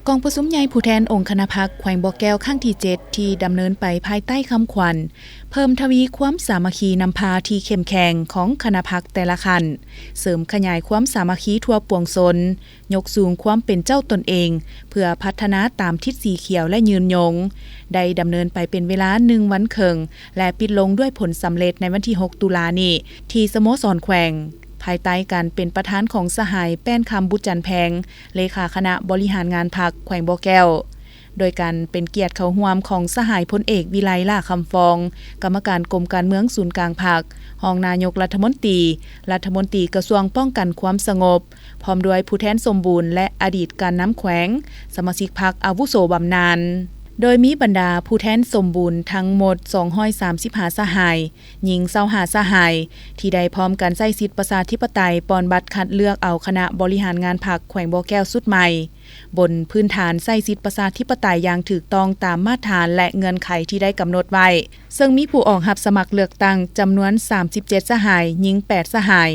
ກອງປະຊຸມໃຫຍ່ຜູ້ແທນອົງຄະນະພັກແຂວງບໍ່ແກ້ວຄັ້ງທີເຈັດ ທີ່ດຳເນີນໄປພາຍໃຕ້ຄຳຂວັນ ເພີ່ມທະວີຄວາມສາມັກຄີນຳພາທີ່ເຂັ້ມແຂງຂອງຄະນະພັກແຕ່ລະຂັ້ນ, ເສີມຂະຫຍາຍຄວາມສາມັກຄີທົ່ວປວງຊົນ, ຍົກສູງຄວາມເປັນເຈົ້າຕົນເອງ ເພື່ອພັດທະນາຕາມທິດສີຂຽວ ແລະ ຍືນຍົງ ໄດ້ດຳເນີນໄປເປັນເວລາໜຶ່ງວັນເຄິ່ງ ແລະ ປິດລົງດ້ວຍຜົນສຳເລັດໃນວັນທີຫົກ ຕຸລານີ້ ທີ່ສະໂມສອນແຂວງ, ພາຍໃຕ້ການເປັນປະທານຂອງສະຫາຍ ແປ້ນຄຳ ບຸດຈັນແພງ ເລຂາຄະນະບໍລິຫານງານພັກແຂວງບໍ່ແກ້ວ, ໂດຍການເປັນກຽດເຂົ້າຮ່ວມຂອງສະຫາຍ ພົນເອກ ວິໄລ ຫຼ້າຄຳຟອງ ກຳມະການກົມການເມືອງສູນກາງພັກ, ຮອງນາຍົກລັດຖະມົນຕີ, ລັດຖະມົນຕີກະຊວງປ້ອງກັນຄວາມສະຫງົບ, ພ້ອມດ້ວຍຜູ້ແທນສົມບູນ ແລະ ອະດີດການນຳແຂວງ, ສະມາຊິກພັກອາວຸໂສບຳນານ, ໂດຍມີບັນດາຜູ້ແທນສົມບູນທັງໝົດສອງຮ້ອຍສາມສິບຫ້າສະຫາຍ, ຍິງຊາວຫ້າສະຫາຍ ທີ່ໄດ້ພ້ອມກັນໃຊ້ສິດປະຊາທິປະໄຕ ປ່ອນບັດຄັດເລືອກເອົາຄະນະບໍລິຫານງານພັກແຂວງບໍ່ແກ້ວຊຸດໃໝ່, ບົນພື້ນຖານໃຊ້ສິດປະຊາທິປະໄຕຢ່າງຖືກຕ້ອງຕາມມາດຖານ ແລະ ເງື່ອນໄຂທີ່ໄດ້ກຳນົດໄວ້, ເຊິ່ງມີຜູ້ອອກຮັບສະໝັກເລືອກຕັ້ງຈຳນວນສາມສິບເຈັດສະຫາຍ, ຍິງແປດສະຫາຍ,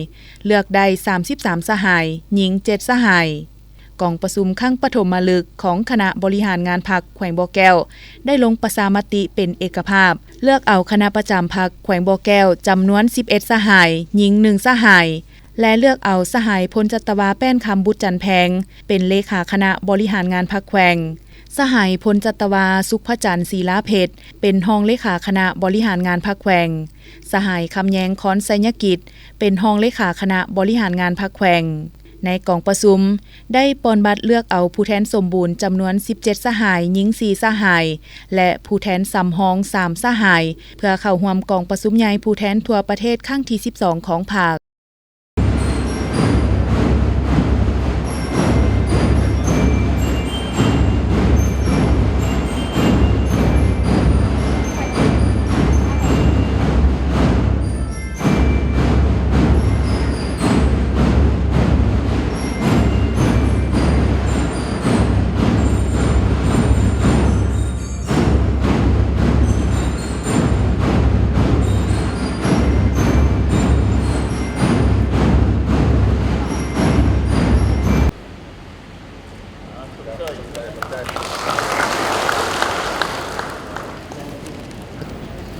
ເລືອກໄດ້ສາມສິບສາມສະຫາຍ, ຍິງເຈັດສະຫາຍ. ກອງປະຊຸມຄັ້ງປະຖົມມະລຶກຂອງຄະນະບໍລິຫານງານພັກແຂວງບໍ່ແກ້ວ ໄດ້ລົງປະຊາມະຕິເປັນເອກະພາບ ເລືອກເອົາຄະນະປະຈຳພັກແຂວງບໍ່ແກ້ວຈຳນວນສິບເອັດສະຫາຍ, ຍິງໜຶ່ງສະຫາຍ ແລະ ເລືອກເອົາສະຫາຍ ພົນຈັດຕະວາ ແປ້ນຄຳ ບຸດຈັນແພງ ເປັນເລຂາຄະນະບໍລິຫານງານພັກແຂວງ, ສະຫາຍ ພົນຈັດຕະວາ ສຸກພະຈັນ ສີລາເພັດ ເປັນຮອງເລຂາຄະນະບໍລິຫານງານພັກແຂວງ, ສະຫາຍ ຄຳແຍງ ຄອນໄຊຍະກິດ ເປັນຮອງເລຂາຄະນະບໍລິຫານງານພັກແຂວງ. ໃນກອງປະຊຸມ ໄດ້ປ່ອນບັດເລືອກເອົາຜູ້ແທນສົມບູນຈຳນວນສິບເຈັດສະຫາຍ, ຍິງສີ່ສະຫາຍ ແລະ ຜູ້ແທນສຳຮອງສາມສະຫາຍ ເພື່ອເຂົ້າຮ່ວມກອງປະຊຸມໃຫຍ່ຜູ້ແທນທົ່ວປະເທດຄັ້ງທີສິບສອງຂອງພັກ.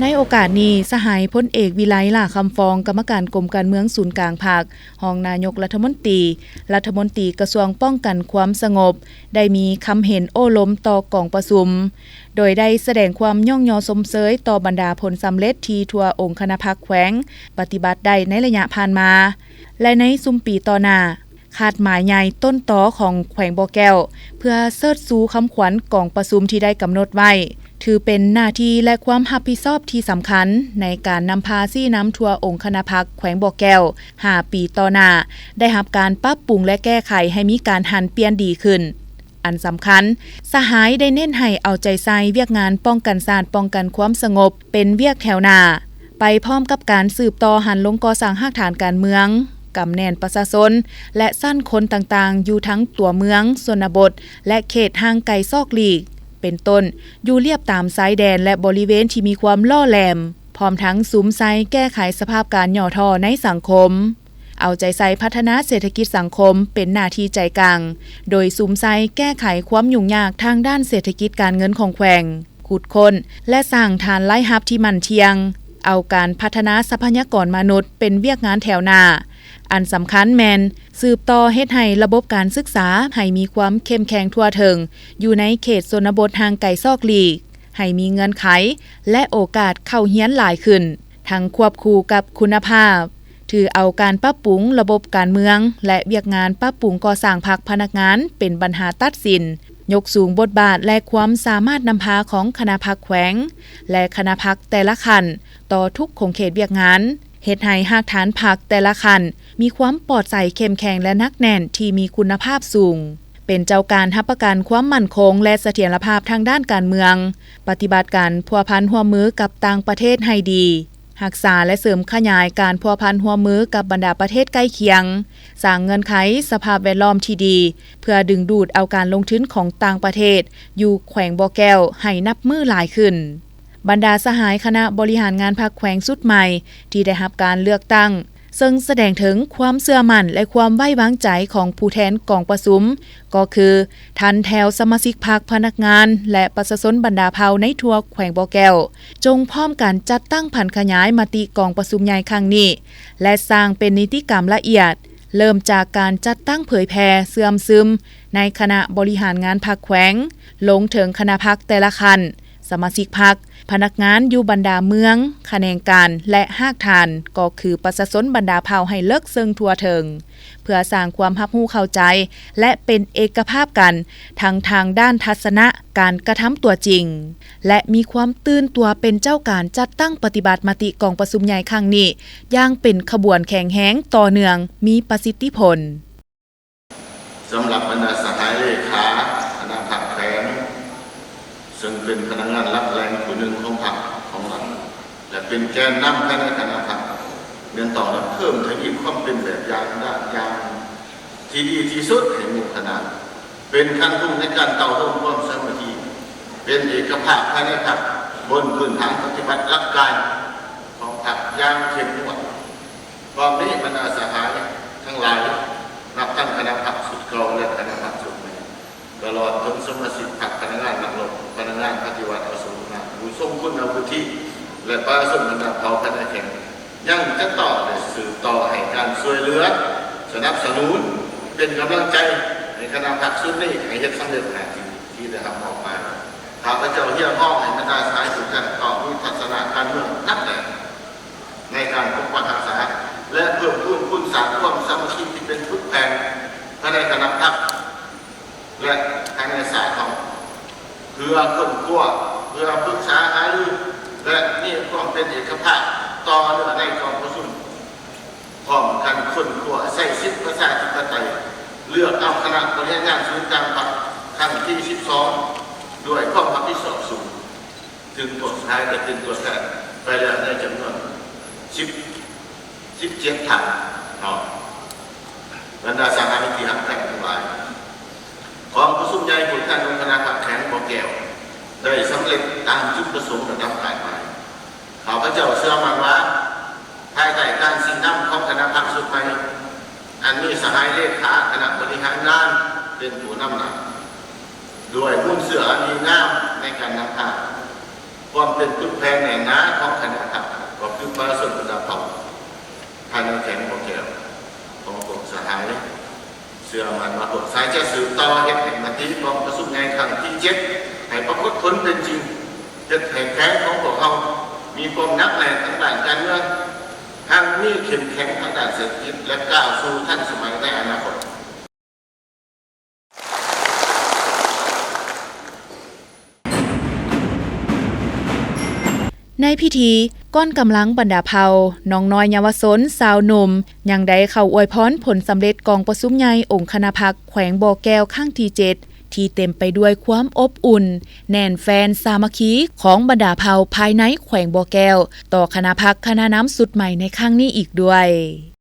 ໃນໂອກາດນີ້, ສະຫາຍ ພົນເອກ ວິໄລ ຫຼ້າຄຳຟອງ ກຳມະການກົມການເມືອງສູນກາງພັກ, ຮອງນາຍົກລັດຖະມົນຕີ, ລັດຖະມົນຕີກະຊວງປ້ອງກັນຄວາມສະຫງົບ ໄດ້ມີຄຳເຫັນໂອ້ລົມຕໍ່ກອງປະຊຸມ, ໂດຍໄດ້ສະແດງຄວາມຍ້ອງຍໍຊົມເຊີຍຕໍ່ບັນດາຜົນສຳເລັດທີ່ທົ່ວອົງຄະນະພັກແຂວງປະຕິບັດໄດ້ໃນໄລຍະຜ່ານມາ ແລະ ໃນຊຸມປີຕໍ່ໜ້າ. ຄາດໝາຍໃຫຍ່ຕົ້ນຕໍຂອງແຂວງບໍ່ແກ້ວ ເພື່ອເຊີດຊູຄຳຂວັນກອງປະຊຸມທີ່ໄດ້ກຳນົດໄວ້ ຖືເປັນໜ້າທີ່ ແລະ ຄວາມຮັບຜິດຊອບທີ່ສຳຄັນໃນການນຳພາຊີ້ນຳທົ່ວອົງຄະນະພັກແຂວງບໍ່ແກ້ວ ຫ້າປີຕໍ່ໜ້າ ໄດ້ຮັບການປັບປຸງ ແລະ ແກ້ໄຂໃຫ້ມີການຫັນປ່ຽນດີຂຶ້ນ. ອັນສຳຄັນ, ສະຫາຍໄດ້ເນັ້ນໃຫ້ເອົາໃຈໃສ່ວຽກງານປ້ອງກັນຊາດ, ປ້ອງກັນຄວາມສະຫງົບ ເປັນວຽກແຖວໜ້າ, ໄປພ້ອມກັບການສືບຕໍ່ຫັນລົງກໍ່ສ້າງຮາກຖານການເມືອງ, ກຳແໜ້ນປະຊາຊົນ ແລະ ຊັ້ນຄົນຕ່າງໆ ຢູ່ທັງຕົວເມືອງ, ຊົນນະບົດ ແລະ ເຂດຫ່າງໄກສອກຫຼີກ ເປັນຕົ້ນ ຢູ່ລຽບຕາມຊາຍແດນ ແລະ ບໍລິເວນທີ່ມີຄວາມຫຼໍ່ແຫຼມ, ພ້ອມທັງສຸມໃສ່ແກ້ໄຂສະພາບການຫຍໍ້ທໍ້ໃນສັງຄົມ. ເອົາໃຈໃສ່ພັດທະນາເສດຖະກິດສັງຄົມເປັນໜ້າທີ່ໃຈກາງ, ໂດຍສຸມໃສ່ແກ້ໄຂຄວາມຫຍຸ້ງຍາກທາງດ້ານເສດຖະກິດການເງິນຂອງແຂວງ, ຂຸດຄົ້ນ ແລະ ສ້າງຖານລາຍຮັບທີ່ໝັ້ນທ່ຽງ, ເອົາການພັດທະນາຊັບພະຍາກອນມະນຸດເປັນວຽກງານແຖວໜ້າ. ອັນສຳຄັນແມ່ນສືບຕໍ່ເຮັດໃຫ້ລະບົບການສຶກສາໃຫ້ມີຄວາມເຂັ້ມແຂງທົ່ວເຖິງ ຢູ່ໃນເຂດຊົນນະບົດຫ່າງໄກສອກຫຼີກ, ໃຫ້ມີເງື່ອນໄຂ ແລະ ໂອກາດເຂົ້າຮຽນຫຼາຍຂຶ້ນ, ທັງຄວບຄູ່ກັບຄຸນນະພາບ. ຖືເອົາການປັບປຸງລະບົບການເມືອງ ແລະ ວຽກງານປັບປຸງກໍ່ສ້າງພັກພະນັກງານເປັນບັນຫາຕັດສິນ, ຍົກສູງບົດບາດ ແລະ ຄວາມສາມາດນຳພາຂອງຄະນະພັກແຂວງ ແລະ ຄະນະພັກແຕ່ລະຂັ້ນ ຕໍ່ທຸກຂົງເຂດວຽກງານ, ເຮັດໃຫ້ຮາກຖານພັກແຕ່ລະຂັ້ນມີຄວາມປອດໃສ, ເຂັ້ມແຂງ ແລະ ໜັກແໜ້ນທີ່ມີຄຸນນະພາບສູງ, ເປັນເຈົ້າການຮັບປະກັນຄວາມໝັ້ນຄົງ ແລະ ສະຖຽນລະພາບທາງດ້ານການເມືອງ, ປະຕິບັດການພົວພັນຮ່ວມມືກັບຕ່າງປະເທດໃຫ້ດີ. ຮັກສາ ແລະ ເສີມຂະຫຍາຍການພົວພັນຮ່ວມມືກັບບັນດາປະເທດໃກ້ຄຽງ, ສ້າງເງື່ອນໄຂສະພາບແວດລ້ອມທີ່ດີ ເພື່ອດຶງດູດເອົາການລົງທຶນຂອງຕ່າງປະເທດຢູ່ແຂວງບໍ່ແກ້ວໃຫ້ນັບມື້ຫຼາຍຂຶ້ນ. ບັນດາສະຫາຍຄະນະບໍລິຫານງານພັກແຂວງຊຸດໃໝ່ທີ່ໄດ້ຮັບການເລືອກຕັ້ງ ເຊິ່ງສະແດງເຖິງຄວາມເຊື່ອໝັ້ນ ແລະ ຄວາມໄວ້ວາງໃຈຂອງຜູ້ແທນກອງປະຊຸມ ກໍຄືທ່ານແຖວສະມາຊິກພັກ, ພະນັກງານ ແລະ ປະຊາຊົນບັນດາເຜົ່າໃນທົ່ວແຂວງບໍ່ແກ້ວ ຈົ່ງພ້ອມກັນຈັດຕັ້ງຜັນຂະຫຍາຍມະຕິກອງປະຊຸມໃຫຍ່ຄັ້ງນີ້ ແລະ ສ້າງເປັນນິຕິກຳລະອຽດ, ເລີ່ມຈາກການຈັດຕັ້ງເຜີຍແຜ່ເຊື່ອມຊຶມໃນຄະນະບໍລິຫານງານພັກແຂວງ, ລົງເຖິງຄະນະພັກແຕ່ລະຂັ້ນ, ສະມາຊິກພັກ, ພະນັກງານຢູ່ບັນດາເມືອງ, ຂະແໜງການ ແລະ ຮາກຖານ ກໍຄືປະຊາຊົນບັນດາເຜົ່າໃຫ້ເລິກເຊິ່ງທົ່ວເຖິງ, ເພື່ອສ້າງຄວາມຮັບຮູ້ເຂົ້າໃຈ ແລະ ເປັນເອກະພາບກັນ ທັງທາງດ້ານທັດສະນະການກະທຳຕົວຈິງ ແລະ ມີຄວາມຕື່ນຕົວເປັນເຈົ້າການຈັດຕັ້ງປະຕິບັດມະຕິກອງປະຊຸມໃຫຍ່ຄັ້ງນີ້ ຢ່າງເປັນຂະບວນແຂງແຮງ, ຕໍ່ເນື່ອງ, ມີປະສິດທິຜົນ. ສຳລັບບັນດາສະຫາຍເລຂາຄະນະພັກແຂວງ ເຊິ່ງເປັນພະນັກງານຫຼັກແຫຼ່ງຜູ້ໜຶ່ງຂອງພັກຂອງລັດ ແລະ ເປັນແກນນຳພາຍໃນຄະນະພັກ ແມ່ນຕ້ອງໄດ້ເພີ່ມທະວີຄວາມເປັນແບບຢ່າງ ຢ່າງທີ່ດີທີ່ສຸດໃຫ້ໝູ່ຄະນະ, ເປັນຄັນທຸງໃນການເຕົ້າໂຮມຄວາມສາມັກຄີ, ເປັນເອກະພາບພາຍໃນພັກ, ບົນພື້ນຖານປະຕິບັດຫຼັກການຂອງພັກຢ່າງເຂັ້ມງວດ. ພ້ອມນີ້ບັນດາສະຫາຍທັງຫຼາຍ ນັບທັງຄະນະພັກຊຸດເກົ່າ ແລະ ຄະນະພັກຊຸດໃໝ່, ຕະຫຼອດເຖິງສະມາຊິກພັກ, ພະນັກງານນັກລົບ, ພະນັກງານປະຕິວັດອາວຸໂສງາມ, ຜູ້ຊົງຄຸນວຸດທິ ແລະ ປະຊາຊົນບັນດາເຜົ່າພາຍໃນແຂວງ ຍັງຈະຕ້ອງໄດ້ສືບຕໍ່ໃຫ້ການຊ່ວຍເຫຼືອ, ສະໜັບສະໜູນ, ເປັນກຳລັງໃຈໃຫ້ຄະນະພັກຊຸດນີ້ໃຫ້ເຮັດສຳເລັດໜ້າທີ່ທີ່ໄດ້ຮັບມອບໝາຍ. ຂ້າພະເຈົ້າຮຽກຮ້ອງໃຫ້ບັນດາສະຫາຍທຸກທ່ານຕ້ອງມີທັດສະນະການເມືອງໜັກແໜ້ນ ໃນການປົກປັກຮັກສາ ແລະ ເພີ່ມພູນຄູນສ້າງຄວາມສາມັກຄີທີ່ເປັນປຶກແຜ່ນພາຍໃນຄະນະພັກ ແລະ ພາຍໃນຊາດເຮົາ ເພື່ອຄົ້ນຄວ້າ, ເພື່ອປຶກສາຫາລື ແລະ ມີຄວາມເປັນເອກະພາບຕໍ່ເນື່ອງໃນກອງປະຊຸມ, ພ້ອມກັນຄົ້ນຄວ້າໃຊ້ສິດປະຊາທິປະໄຕ ເລືອກເອົາຄະນະບໍລິຫານງານສູນກາງພັກຄັ້ງທີສິບສອງ ດ້ວຍຄວາມຮັບຜິດຊອບສູງ. ຊຶ່ງພວກສະຫາຍໄດ້ເປັນຕົວແທນໄປແລ້ວໃນຈຳນວນສິບ ສິບເຈັດທ່ານເນາະ. ບັນດາສະຫາຍທີ່ຮັກແພງທັງຫຼາຍ, ກອງປະຊຸມໃຫຍ່ຜູ້ແທນອົງຄະນະພັກແຂວງບໍ່ແກ້ວ ໄດ້ສຳເລັດຕາມຈຸດປະສົງ ແລະ ຕາມຄາດໝາຍ. ຂ້າພະເຈົ້າເຊື່ອໝັ້ນວ່າ ພາຍໃຕ້ການຊີ້ນຳຂອງຄະນະພັກຊຸດໃໝ່ ອັນມີສະຫາຍເລຂາຄະນະບໍລິຫານງານເປັນຜູ້ນຳໜ້າ, ດ້ວຍມູນເຊື້ອອັນດີງາມໃນການນຳພາ, ຄວາມເປັນປຶກແຜ່ນແໜ້ນໜາຂອງຄະນະພັກ ກໍຄືປະຊາຊົນບັນດາເຜົ່າພາຍໃນແຂວງບໍ່ແກ້ວຂອງພວກສະຫາຍ ເຊື່ອໝັ້ນວ່າພວກສະຫາຍຈະສືບຕໍ່ເຮັດໃຫ້ມະຕິກອງປະຊຸມໃຫຍ່ຄັ້ງທີເຈັດ ໃຫ້ປາກົດຜົນເປັນຈິງ, ເຮັດໃຫ້ແຂວງຂອງພວກເຮົາມີຄວາມໜັກແໜ້ນທາງດ້ານການເມືອງ, ຮັ່ງມີເຂັ້ມແຂງທາງດ້ານເສດຖະກິດ ແລະ ກ້າວສູ່ທັນສະໄໝໃນອະນາຄົດ. ໃນພິທີ, ກ້ອນກຳລັງບັນດາເຜົ່າ, ນ້ອງນ້ອຍເຍົາວະຊົນ, ຊາວໜຸ່ມ ຍັງໄດ້ເຂົ້າອວຍພອນຜົນສຳເລັດກອງປະຊຸມໃຫຍ່ອົງຄະນະພັກແຂວງບໍ່ແກ້ວຄັ້ງທີເຈັດ ທີ່ເຕັມໄປດ້ວຍຄວາມອົບອຸ່ນ, ແໜ້ນແຟ້ນ, ສາມັກຄີຂອງບັນດາເຜົ່າພາຍໃນແຂວງບໍ່ແກ້ວ ຕໍ່ຄະນະພັກຄະນະນຳຊຸດໃໝ່ໃນຄັ້ງນີ້ອີກດ້ວຍ.